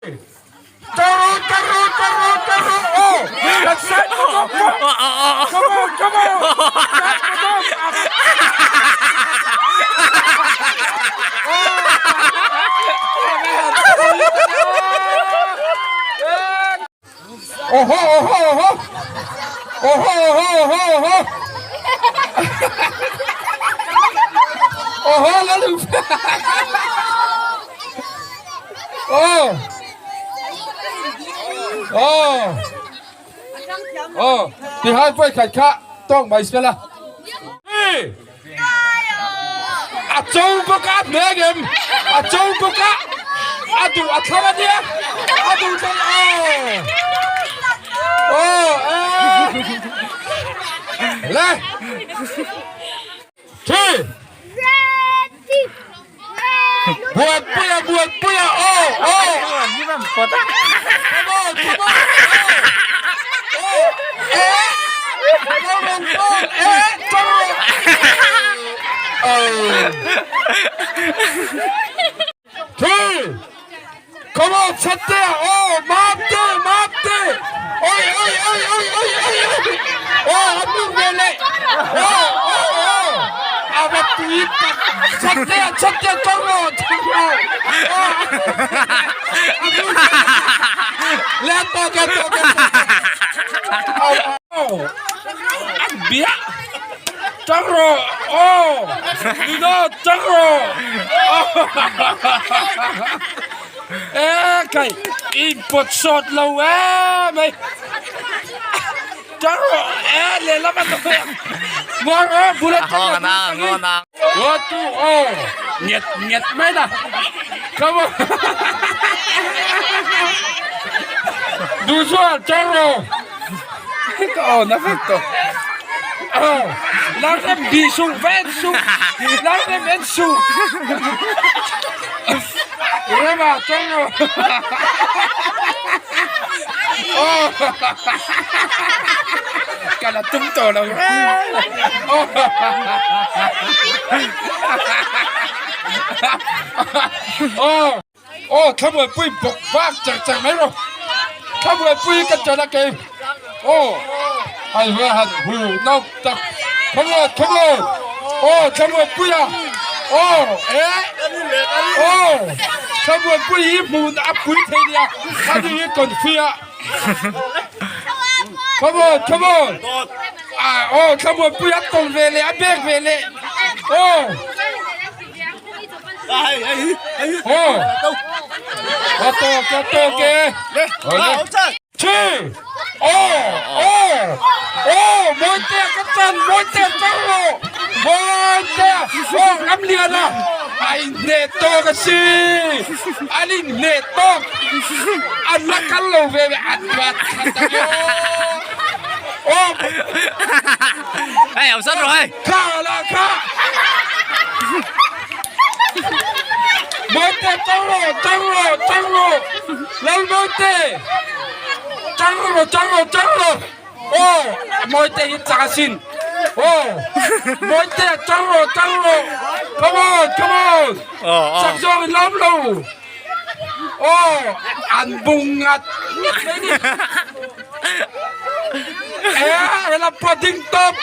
Taro, taro, taro, taro, oh! That's it, come on, come on, come on! Oho, oho, oho! Oho, oho, oho, oho! Oho, lalu! Aw Aw Aw Tihan vawi khat kha tawk mai sela. A cho bawk a hmel em a cho bawk a a duh a thlang a nia a duh thlang aw aw le thi Buatpuia Buatpuia aw aw come on come on aw eh come on eh come on Two come on Chhatia aw Mamte Mamte oi oi oi oi oi oi oi aw a hmuh ve leh aw aw aw a va tui tak Chhatia Chhatia chawng rawh chawng rawh aw a hmuh ve leh a tawk e tawk e aw aw an biah chawng rawh aw Nino chawng rawh E kai in pawt sawt lo em mai chang rawh e lehlam a tawh a muang aw bul atang a bul atang in one two aw nget nget mai la come on duh chuan chang rawh ka aw na vek tawh aw lalrem bih suh va en suh lalrem en suh. Rema chang rawh. Oh. Ka la tum tawh lo. Oh. Oh. Oh, thlamuanpui bawk vak char char mai rawh. Thlamuanpui ka chan a kei. Oh. Ai hua han hu nau tak. Come on, come on. Oh, thlamuanpui a. Oh, eh. Oh, thlamuanpui hi hmun a pui thei nia. Ani hi confi a. Come on, come on. Ah, oh, thlamuanpui a tawng ve leh a bek ve leh. Oh. Oh. A tawk, a tawk e. Chi! Aw! Aw! Aw! Mawitea ka chan! Mawitea chang rawh! Mawitea! Aw! Ramliana! A inhneh tawk a si! An inhneh tawk! An la kal lo ve ve an va that ang aw! Aw! Hei, au sat rawh hei! Kha la kha! Mawitea chang rawh! Chang rawh! Chang rawh! Lalmawite! Chang rawh, chang rawh, chang rawh! Aw, Mawite hi chak asin. Aw, Mawite, chang rawh, chang rawh! Come on, come on! Chak zawng in lawm lo. Aw, an bung ngat ngat mai ni. Eh, helam pawh ding tawp.